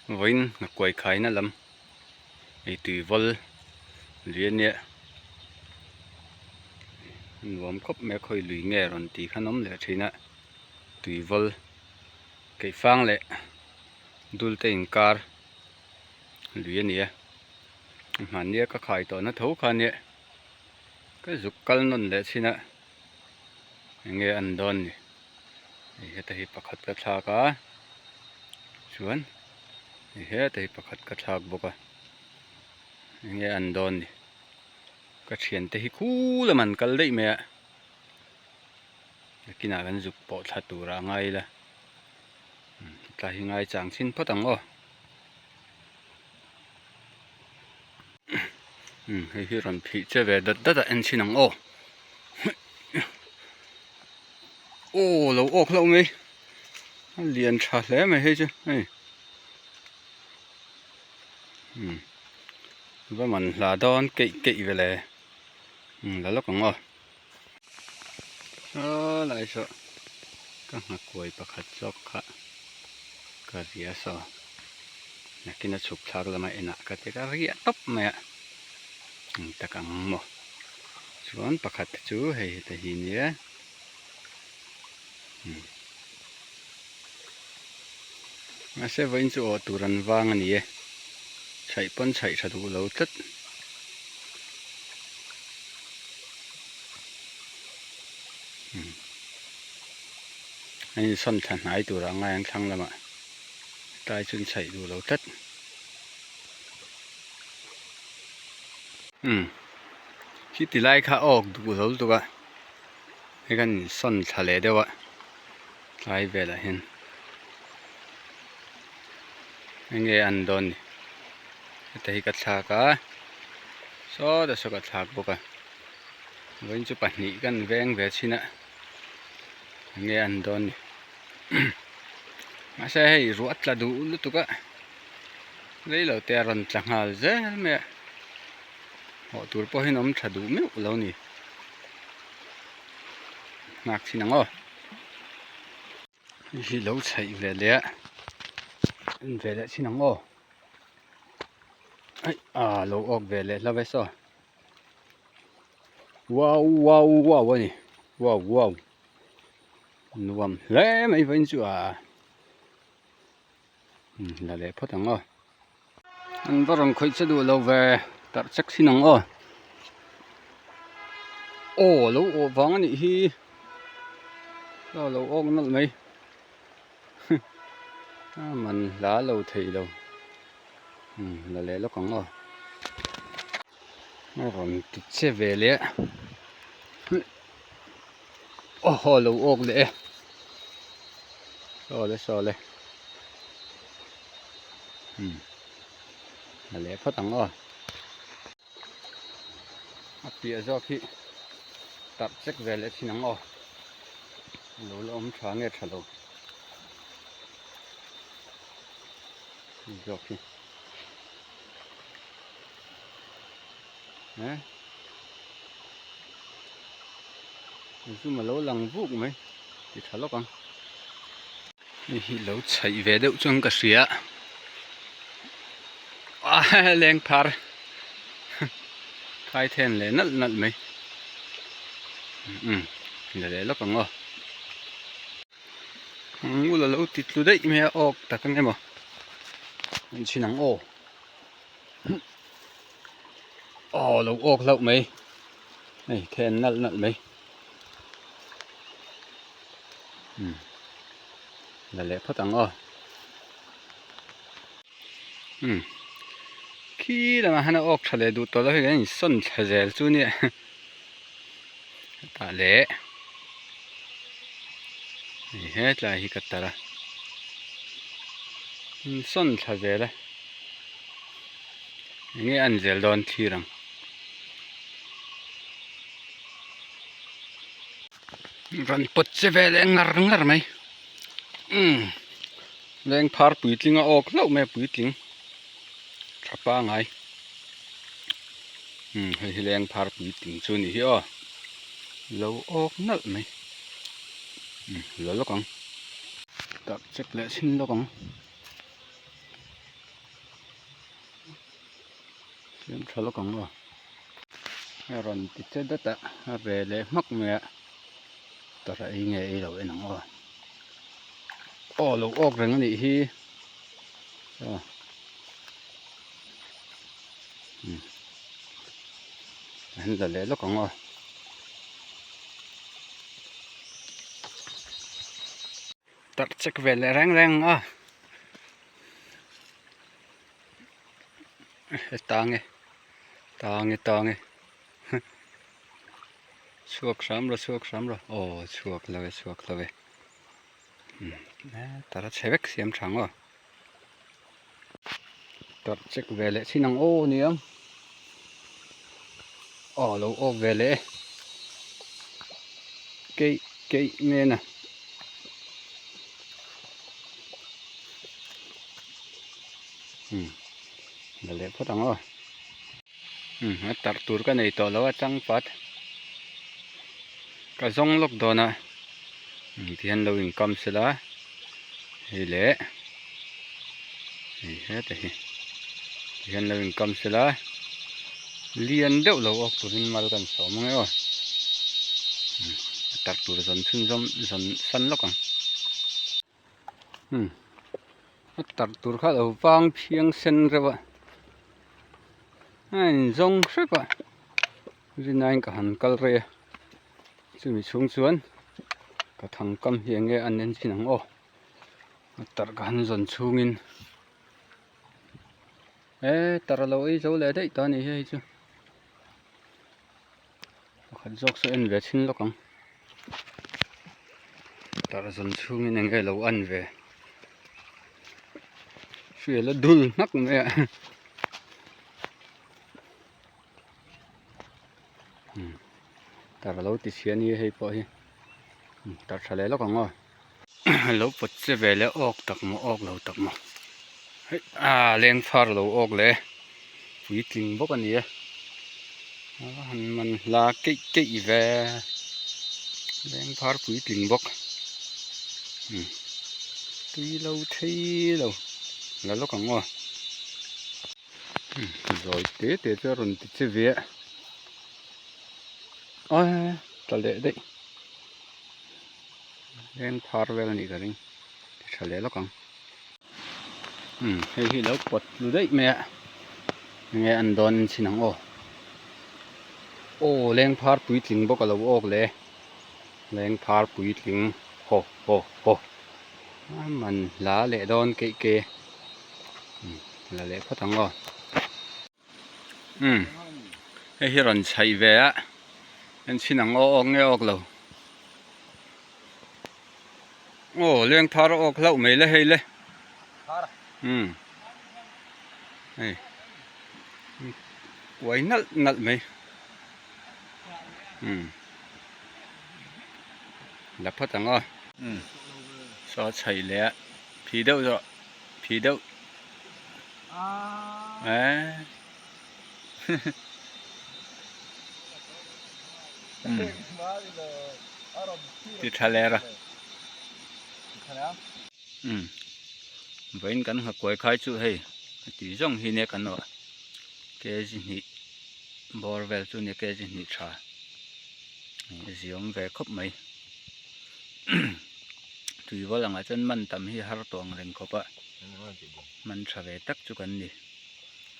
Vawiin kuai khaina lam eitui vawl lui a nia nuam khawp mai a khawi lui nge rawn tih khan awm leh thin a tui vawl keifang leh dul te inkar lui a ni a hmannia ka khai tawhna tho kha a nia ka zuk kal nawn leh thin a enge an dawn ni. Hei heta hi pakhat ka thlak a chuan hei heta hi pakhat ka thlak bawk a enge an dawn ni ka thiante hi khu lam an kal daih mai a nakinah kan zuk pawh thla turah a ngai ila tlai hi ngai chang chhin phawt ang aw hei hi rawn phih che ve dat dat a en chhin ang aw. Aw lo awk hlauh mai a lian tha hle mai hei chu hei umm va man hla dawn keih keih ve le umm la lawk ang aw saw lai saw ka nghakuai pakhat zawk kha ka ria saw nakin a chhuk thlak lama enah ka ti ka riah tawp mai a eng tak ang maw chuan pakhat te chu hei heta hi nia umm mahse vawiin chu awh tur an vang a ni e chhaih pawn chhaih tha duh lo tlat umm a insawn thla hnai turah a ngai ang thlang lamah tlai chu an chhaih duh lo tlat. Umm khi ti lai kha awk duh lo lutuk a hei khan in sawn thla leh deuh a tlai velah hian enge an dawn ni heta hi ka thlak a sawtah saw ka thlak bawk a vawiin chu pahnih kan veng ve chhin a enge an dawn ni mahse hei ruah tla duh lutuk a. Rei lo te a rawn tla nghal zel mai a hawh tur pawh hian awm tha duh meuh lo ni nghak thin ang aw hei hi lo chhaih ve leh a en ve leh thin ang aw aih ah lo awk ve leh hlauh e saw wow wow wow a ni wow wow nuam hle mai vawiin chu a. La leh phawt ang aw an va rawn khawih che duh lo ve tarh chek thin ang aw aw lo awh vang a nih hi aw lo awk nawlh mai a man hla lo thei lo la leh lawk ang aw a rawn ti che ve leh Aw lo awk leh e saw le saw le umm la leh phawt ang aw a piah zawk hi tarh chek ve leh thin ang aw lo la awm tha nge tha lo zawk hi eh. Zum a lo lang vuk mai ti tha lawk ang hei hi lo chhaih ve deuh chuan ka hria a leng phar khai then leh nalh nalh mai umm la leh lawk ang aw ngul a lo ti tlu daih mai a awk tak ang emaw en chhin ang aw. Aw lo awk hlauh mai hei then nalh nalh mai umm la leh phawt ang aw umm khi lamah hian a awk tha leh duh tawh lo hei kan insawn thla zel chu nia hetah leh hei hetlai hi ka tar a insawn thla zel a. Enge an zel dawn thlir ang. Rawn pawt che ve leh ngar ngar mai. Umm leng phar puitling a awk hlauh mai a puitling tha pangai. Umm hei hi leng phar puitling chu a nih hi aw. Lo awk nalh mai. Umm la lawk ang. Tak check leh chhin lawk ang. Siam tha lawk ang aw. A rawn ti che dat a, a ve leh hmak mai a. Tara ei nge ei lo en ang aw. Aw lo awk reng a nih hi. Aw. Hmm. An la leh lawk ang aw. Tarh check ve leh reng reng a. Tang e tang e tang e chhuak hram rawh chhuak hram rawh aw chhuak lo e chhuak lo e tara chhe vek siam tha ang aw tarh check ve leh chin ang aw niang aw lo awk ve leh e keih keih men a. Umm la leh phawt ang aw umm a tarh tur ka nei tawh lo a changpat ka zawng lawk dawn a umm tihian lo inkam sela hei leh hei heta hi tihian lo inkam sela lian deuh lo awk turin mal kan sawm ang e aw umm a tarh tur zawn chhunzawm zawn san lawk ang. A tarh tur kha a lo vang phiang sen reuh a a inzawng hrep a rinaiin ka han kal rei a chumi chhung chuan ka thangkam hi eng nge an en chin ang aw a tarh ka han zawn chhungin e tarh a lo ei zo leh daih ta a ni hi hei chu pakhat zawk saw en ve chhin lawk ang tarh zawn chhungin eng nge lo an ve hri la dul hnak mai a tarh a lo ti chhia a ni hei pawh hi tarh tha leh lawk ang aw lo pawt che ve leh awk tak maw awk lo tak maw hei ah leng phar lo awk leh puitling bawk a ni e a va han man hla keih keih ve leng phar puitling bawk umm tui lo thei lo la lawk ang aw umm zawi te te chu a rawn ti che ve a ae tla leh daih. Leng phar vel a nih ka ring ti tha leh lawk ang umm hei hi lo pawt tlu daih mai a enge an dawn en chhin ang aw aw leng phar puitling bawk a lo awk leh leng phar puitling haw haw haw a man hla leh dawn keih ke umm la leh phawt ang aw. Umm hei hi rawn chhaih ve a en chhin ang aw awk nge awk lo aw leng phar a awk hlauh mai le hei le umm hei uai nalh nalh mai umm la phawt ang aw umm saw chhaih leh a phi deuh zawh phi deuh. Ti tha ler a umm vawiin kan nghakuai khai chu hei a tih zawng hi nia kan awh kg hnih bawr vel chu nia kg hnih tha ziawm ve khawp mai tuivawl angah chuan man tam hi har tawh ang reng khawp a. Hman tha ve tak chu kan ni.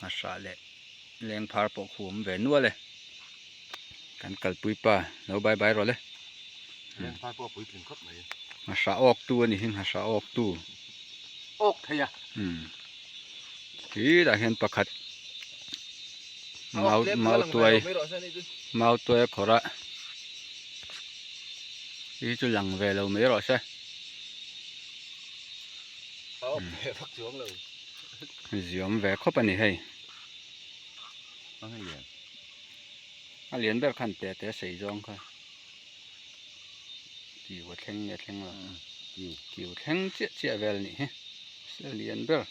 Nghahrah leh leng phar pawh khu awm ve nual e. Kan kalpui pa lo bai bai rawh le. Leng phar pawh a puitling khawp mai. Nghahrah awk tu a ni hi nghahrah awk tu. Awk thei a. Umm. Khi tah hian pakhat mau mau tuai mau tuai a khawrh a. Hi chu lang ve lo mai rawh se. Ziawm ve khawp a ni hei. A lian ber khan te te sei zawng kha. Kiu a thleng nge thleng lo. Kiu thleng chiah chiah vel a nih hi. A lian ber.